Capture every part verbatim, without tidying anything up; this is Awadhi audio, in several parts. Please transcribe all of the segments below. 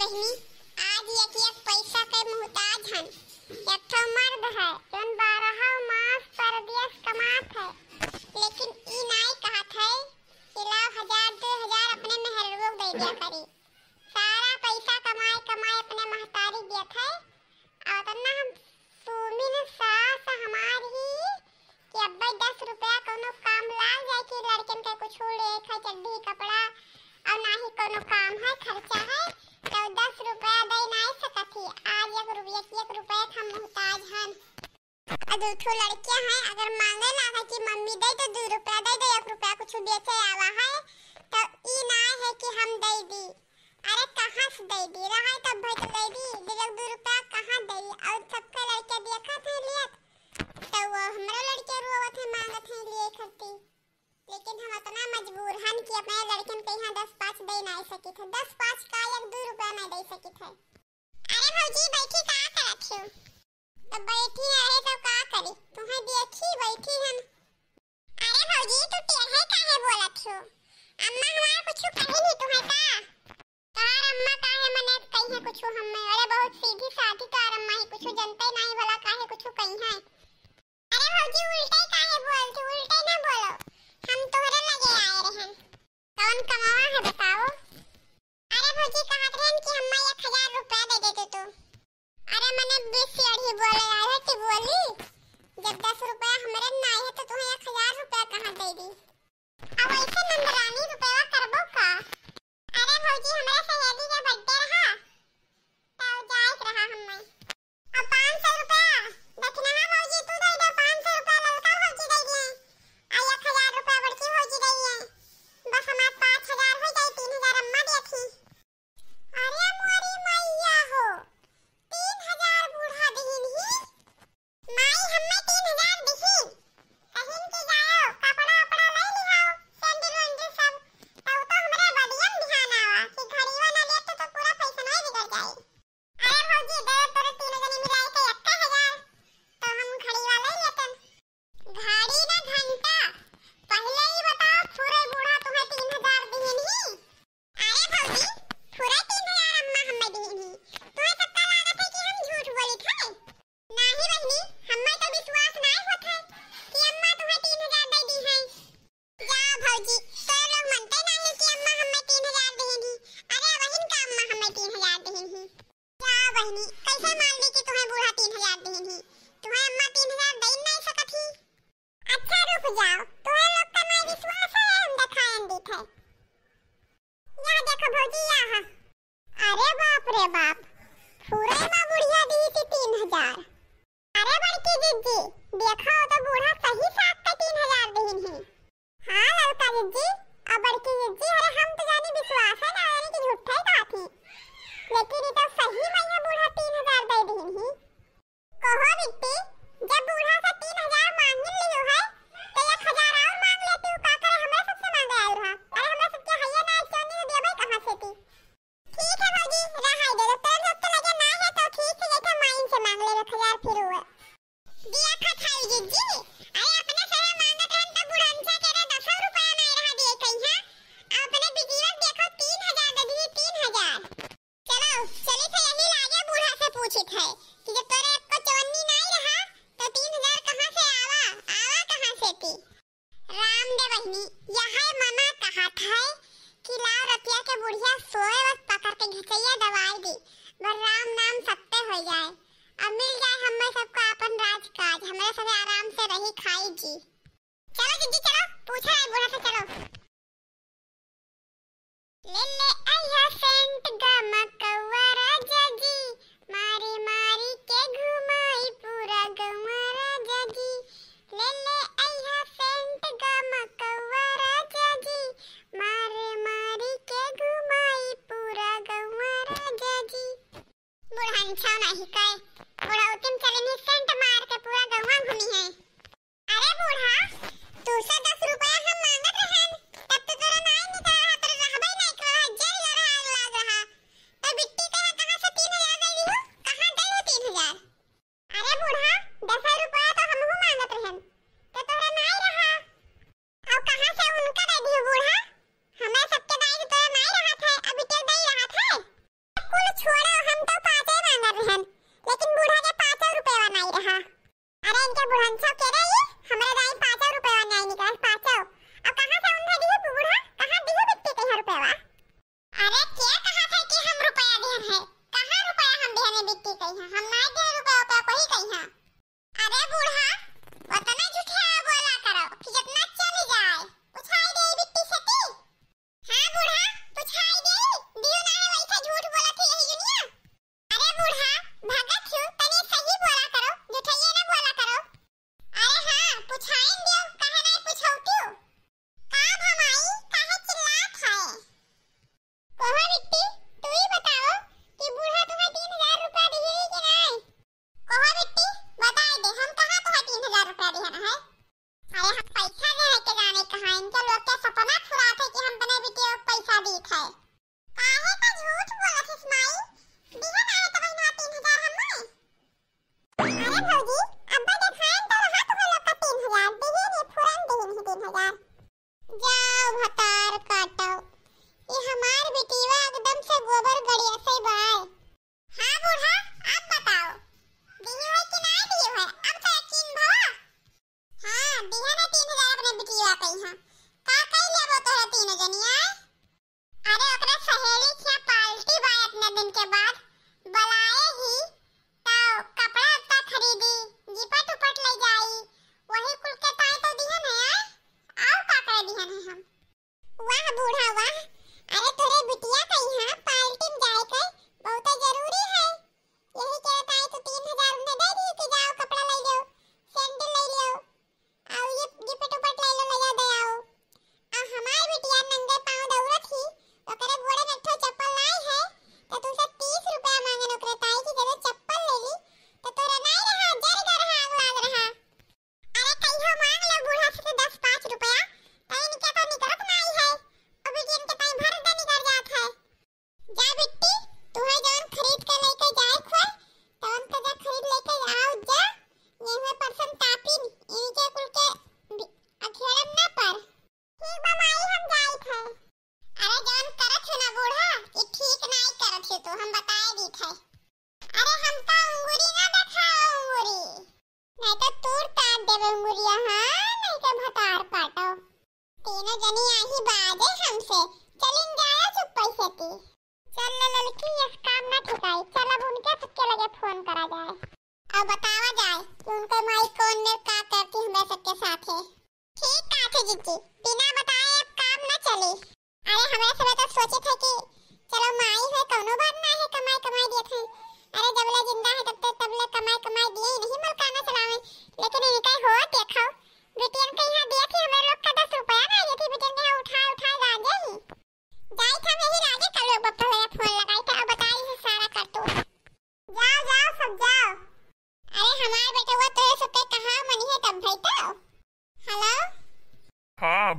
आज एक एक पैसा के मोहताज हन। एक ठो मर्द है, जौन बारह मास परदेस कमात है, लेकिन ई नाई कहत है कि लाओ हजार दो हजार अपने मेहरुओ के दे दिया करी। सारा पैसा कमाए कमाए अपने महतारी दियत है। और उतना हम सुमिन सास हमार ही कि अब्बे दस रुपया कौनो काम लाग जाए कि लड़कन के कुछ ले खाए, चड्ढी कपड़ा, और ना ही कौनो काम है, खर्चा है, तो दस रुपया दे नाई सकत ही। आज एक रुपया, एक रुपया के हम मोहताज हन। और दू ठो लड़कियां हैं, अगर मांगे लागे कि मम्मी दे दे दू रुपया, दे दे एक रुपया, कुछ बेचे आवा है, तो ई ना है कि हम दे दी। अरे कहाँ से दे दी? रहा है तब भाई तो दे दी, दे दे दू रुपया कहाँ दे? और सबके लड़के देखत हैं लियत, तो वो हमरो लड़के रोवत हैं, मांगत हैं लिए खरती। लेकिन हम इतना मजबूर हन कि अपने लड़कन के यहाँ दस पाँच दे ना सकित है, दस पाँच का एक दू रुपया ना दे सकित है। अरे भौजी बैठी, का करत हो? तो बैठी है तो का करी, तुम्हें देखी बैठी हन। अरे भौजी तू टेढ़े काहे बोलत हो? अम्मा हमार कुछ कही नहीं तुम्हें का? तार अम्मा काहे मने कही है कुछ हमें? अरे बहुत सीधी साधी तार अम्मा ही, कुछ जनते नहीं भला काहे कुछ कही है। अरे भौजी उल्टे काहे बोलत हो? उल्टे ना बोलो, हम तोहरे लगे आए रहन। कौन कमावा है बताओ? अरे भौजी कहत रहन कि हम्मा एक हजार रुपया दे देते तू। अरे मने बीस से अढ़ी बोले आए कि बोली, जब दस रुपया हमरे ना आए तो तुम्हें एक हजार रुपया कहाँ दे दी? अब ऐसे नंदरानी रुपया करबो का? अरे भौजी हमरे सहेली के birthday रहा, तो जाए के रहा हम्मे। अब पाँच सौ रुपया दक्षिणा है भौजी, तू दे दे, पाँच सौ रुपया ललका भौजी दे दिए, आ एक हजार रुपया बड़की भौजी दे दिए। बस हमार पाँच हजार हो जाए, तीन हजार अम्मा देखी। अरे मोरी मैया हो, तीन हजार बूढ़ा दिहिन ही। माई हम्मे तीन हजार दिहिन, कहिन कि जाओ कपड़ा उपड़ा ले लिहाओ, सैंडल वैंडल सब, तब तो हमरे बदियन ध्यान आवा कि घड़ीवा ना लेते तो पूरा फैशनवा बिगड़ जाए। अरे भौजी, दे तोरे तीन जने मिलाए के एक्के हजार, तो हम घड़ी वाला ही लेतन। घड़ी ना घंटा, पहले ही बताओ, फुरे बूढ़ा तुम्हें तीन हजार दिहिन ही? अरे भौजी, फुरे तीन हजार अम्मा हम्मे दिहिन ही, तुम्हें सबका लागत है कि हम झूठ बोलित है? नाही बहिनी, हम्मे तो विश्वास नाय होत है कि अम्मा तुम्हें तीन हजार दे दी है। जा भौजी, तोरे लोग मनते नाही कि अम्मा हम्मे तीन हजार दिहिन ही। अरे बहिन का अम्मा हम्मे तीन हजार दिहिन ही। जा बहिनी, कैसे मान ली कि तुम्हें बूढ़ा तीन हजार दिहिन ही? तुम्हें अम्मा तीन हजार दे नाय सकत ही। अच्छा रुक जाओ, तुम्हें लोग का नाय विश्वास है, हम दिखायन दीत है। यह देखो भौजी, यह। अरे बाप रे बाप, फुरे मा बुढ़िया दी थी तीन हजार। अरे बड़की जिज्जी, देखा हो तो बूढ़ा सही साथ का तीन हजार दिहिन ही। हाँ ललका जिज्जी, अब बड़की जिज्जी, अरे हम तो जानी विश्वास है ना, यानी कि झूठा ही कहा थी, लेकिन ये तो सही में ये बूढ़ा तीन हजार दे दिहिन ही। कहो बिट्टी, जब बूढ़ा से तीन हजार मांगिन लियो है, तो एक हजार और मांग लेती हूँ, का करे हमरा सबसे मांगे आयल रहा? अरे हमरा सबके हइये ना, एक चौनी तो देबै कहाँ से थी? ठीक है भौजी, रहाई दे, जब तोर सबके लगे ना है तो ठीक से जैसे माइन से मांग ले एक हजार फिर हुए। दिया खा थाई जिज्जी, अरे अपने से मांगत रहन तो बुढ़नछा के रे दसो रुपया नहीं रहा दिए कहीं, अपने बिटिया देखो तीन हजार दे दी, तीन हजार। चलो, चली थे यही लागे बूढ़ा से पूछित है कि जब तोरे एको चवन्नी नाई रहा, तो तीन हजार कहाँ से आवा, आवा कहाँ से ती? राम दे बहिनी, यह मना कहत है कि लाओ रतिया के बुढ़िया सोए वक्त पकड़ के घिचैया दवाई दी, बर राम नाम सत्य हो जाए, अब मिल जाए हमें सबको आपन राज काज, हमरे सभी आराम से रही खाई जी। चलो जिज्जी चलो, पूछा है बूढ़ा से, चलो। ले ले आइहा सेंट गमकौआ राजा जी, मारी मारी के घुमाई पूरा गौआ राजा जी। ले ले आइहा सेंट गमकौआ राजा जी, मारी मारी के घुमाई पूरा गौआ राजा जी। बुढ़न छौ नहीं कहे, बुढ़ौती में चलेनी सेंट मार के पूरा गौआ घूमी है। अरे बूढ़ा, तू से दस रुपया हम मांगत रहन, तब तो तोरा नाई निकला रहा, तोरा रहबे नाई करा रहा, जेल जा रहा, आग लाग रहा। तो बिट्टी कहे कहाँ से तीन हजार दे दिहू? कहाँ दे हो तीन हजार? अरे बूढ़ा, दस रुपया तो हमहू मांगत रहन, तो तोरा नाई रहा। और कहाँ से उनका दे दिहू बूढ़ा? हमें सबके दाई तो तोरा नाई रहा था, अभी तो दे रहा था। कुल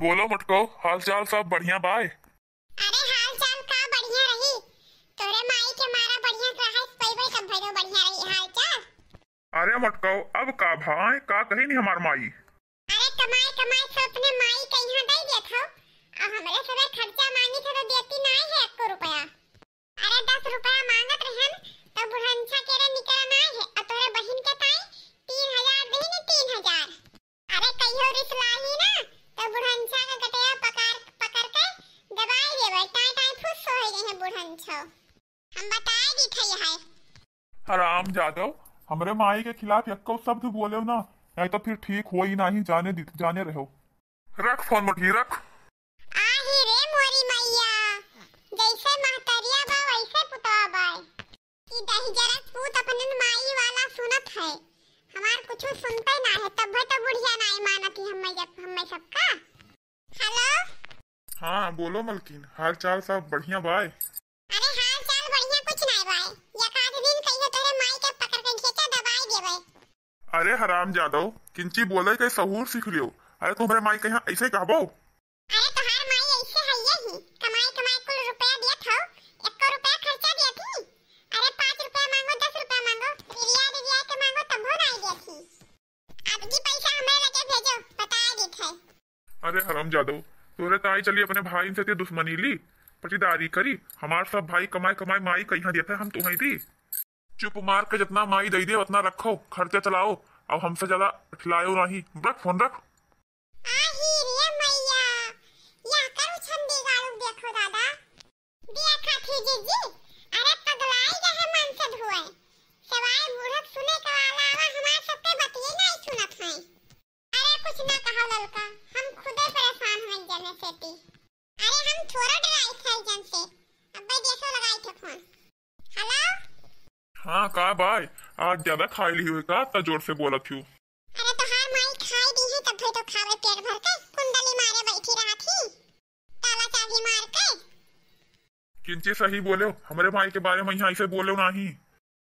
बोलो मोटको, हाल चाल सब बढ़िया बाय? अरे हाल चाल का बढ़िया रही, तोरे माई के मारा बढ़िया से रहे पइबे, तब भइयो बढ़िया रही हाल चाल। अरे मोटको, अब का भाई, का कही नहीं हमार माई? अरे कमाई कमाई से अपने माई के यहाँ दे देत हो, और हमरे सबे खर्चा मांगी थे तो देती नाई है एको रुपया। अरे दस रुपया मांगत रहन, तो बुढ़नछा के रे निकला नाई है, और तोरे बहिन के ताई तीन हजार देही नी, तीन हजार। अरे कहियो रिसलाही ना, तो बुढ़नछा के गटया पकड़, पकड़ के दबाई देबे, टाई टाई फुस हो गई है बुढ़नछो। हम बताए दी थे है। हराम जादव, हमरे माई के खिलाफ एको शब्द बोलेव ना, नहीं तो फिर ठीक होई नाही, जाने दी, जाने रहो। रख फोन मोटकी, रख। आही रे मोरी मैया, जैसे महतरिया बा वैसे पुतवा बा। ई दहिजरक पूत अपने माई वाला सुनत है, हमार कुछ सुनते ना है, तब तो बुढ़िया नाई मानती हम्मे जब, हम्मे सबका। हेलो। हाँ बोलो मलकिन, हाल चाल सब बढ़िया बाय? अरे हाल चाल बढ़िया कुछ नाई बाय, एक आध दिन कहियो तोरे माई के पकड़ के घेचा दबाई देबे। अरे हराम जादव, किंची बोले के सहूर सीख लियो। अरे तुम्हरे माई के यहाँ ऐसे कहबो? अरे तोहार माई ऐसे है यही, कमाई कमाई कुल रुपया दियत हो, एको रुपया खर्चा दियत ही? अरे पाँच रुपया मांगो, दस रुपया मांगो, रिरिया रिरिया के मांगो तबो नाई दियत ही। अब की पैसा हमरे लगे भेजो, बताए देत है। अरे हराम जादव, तोरे ताई चली अपने भाई से ते दुश्मनी ली, पटीदारी करी। हमार सब भाई कमाए कमाए माई कहिया देत है, हम तुम्हें दी। चुप मार के जितना माई दे दे उतना रखो, खर्चा चलाओ, अब हमसे ज्यादा खिलायो नहीं। रख फोन रख। आही रे मैया, या करू छंदी गाड़ू देखो दादा। देखा थी जीजी, अरे पगलाई गए हैं मन से धुए। सवाई बूढ़क सुने के अलावा हमार सबके बतिये नहीं सुनत हैं। अरे कुछ ना कहा ललका, हम खुदे परेशान हैं जने सेती। अरे हम थोड़ा डराई थे जन से, अब्बे देखो लगाई थे फोन। हेलो। हाँ का बाय, आज ज्यादा खाई ली हुई का, इतना जोर से बोलत हूँ? अरे तोहार माई खाई दी है तब तो खावे पेट भर के, कुंडली मारे बैठी रहा थी, ताला चाबी मार के। किंची सही बोले, हमरे माई के बारे में यहाँ ऐसे बोले नाही।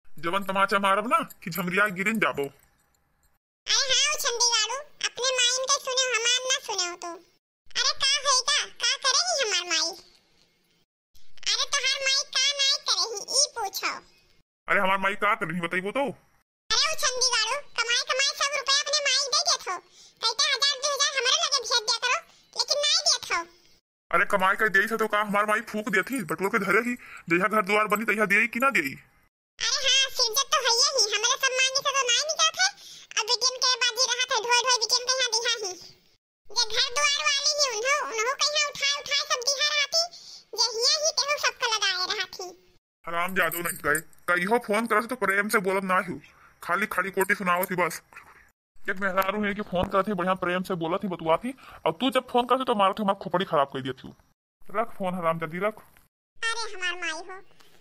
जवन तमाचा मारब ना कि झमरिया गिरिन जाबो। अरे हाँ, उ छंदी गाड़ू, अपने माइन के सुने, हमार ना सुने हो तू। अरे का होई का, का करे ही हमार माई? अरे तोहार माई का नाई करे ही, ई पूछो। अरे हमार माई का करे ही, बताइबो तो? अरे उ छंदी गाड़ू, कमाई कमाई सब रुपया अपने माई दे देत हो, कहते हजार दो हजार हमरे लगे भेज दिया करो, लेकिन नाई देत हो। अरे कमाई के देई से तो का हमार माई फूक देत ही, बटोर के धरे ही, जहिया घर दुआर बनी तहिया देई कि ना देई? अरे हाँ, सिरजत तो हइये ही, हमरे सब मांगे से तो नाई निकलत है। अब बिटियन के बाजी रहत है, ढोई ढोई बिटियन के यहाँ दिहा ही। जे घर दुआर वाली ही उन्हो, उन्हो कहिया उठाए उठाए सब दिहा रहती, जे हिया ही तेहू सबका लगाए रहती। हराम जादू नहीं गए, कहियो फोन करत तो प्रेम से बोलत ना हूँ, खाली खड़ी कोटी सुनावत ही बस। एक मेहरारू है कि फोन करत ही, बढ़िया प्रेम से बोलत ही, बतुआत ही, और तू जब फोन करत ही तो मारत ही, हमार खोपड़ी खराब कर दियत ही। रख फोन हराम जादी, रख। अरे हमार माई हो,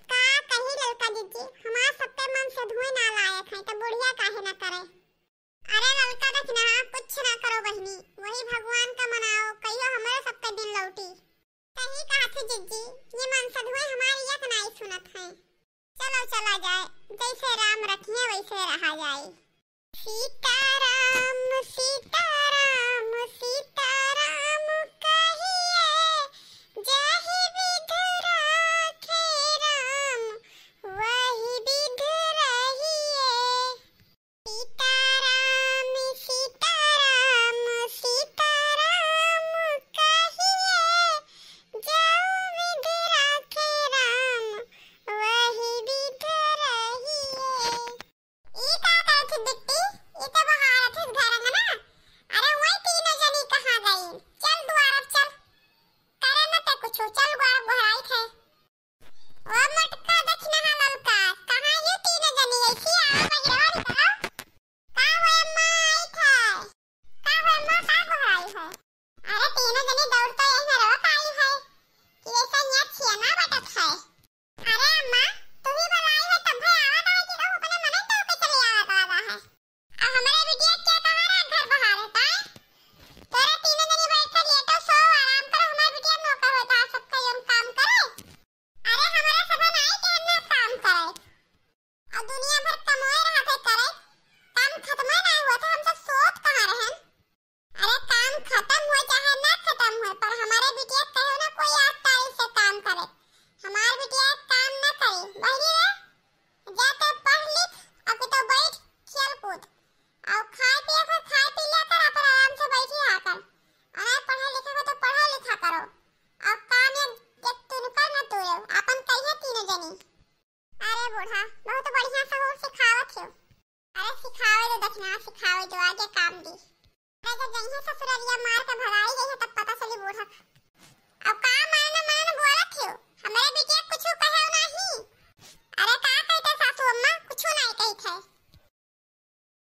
का कही ललका दीदी, हमार सबके मन से धुए ना लायक है, तो बुढ़िया काहे ना करे? अरे ललका दखिनहा, कुछ ना करो बहिनी, वही भगवान का मनाओ, कहियो हमरे सबके दिन लौटी। सही कहा थी जिज्जी, ये मन से धुए हमारी एक नाई सुनत है। चलो चला जाए, जैसे राम रखिए वैसे रहा जाए। सीताराम सीताराम सीताराम कहिए, जाहि विधु राखे राम, वही विधु रहिए। सीताराम सीताराम सीताराम कहिए, जाउ विधि राखे राम, वही विधि रहिए। ई का कहत ही बिट्टी? ई तो बहारत हिस घर अंगना। अरे बूढ़ा, बहुत बढ़िया सहूर सिखावत हो। अरे सिखावे दो दखिना, सिखावे दो, आगे काम दी। अरे जब जइहे ससुररिया मार के भगाई गई है तब पता चली बूढ़ा। अब का मारना मारना बोलत हो? हमरे बिटिया कुछ कहे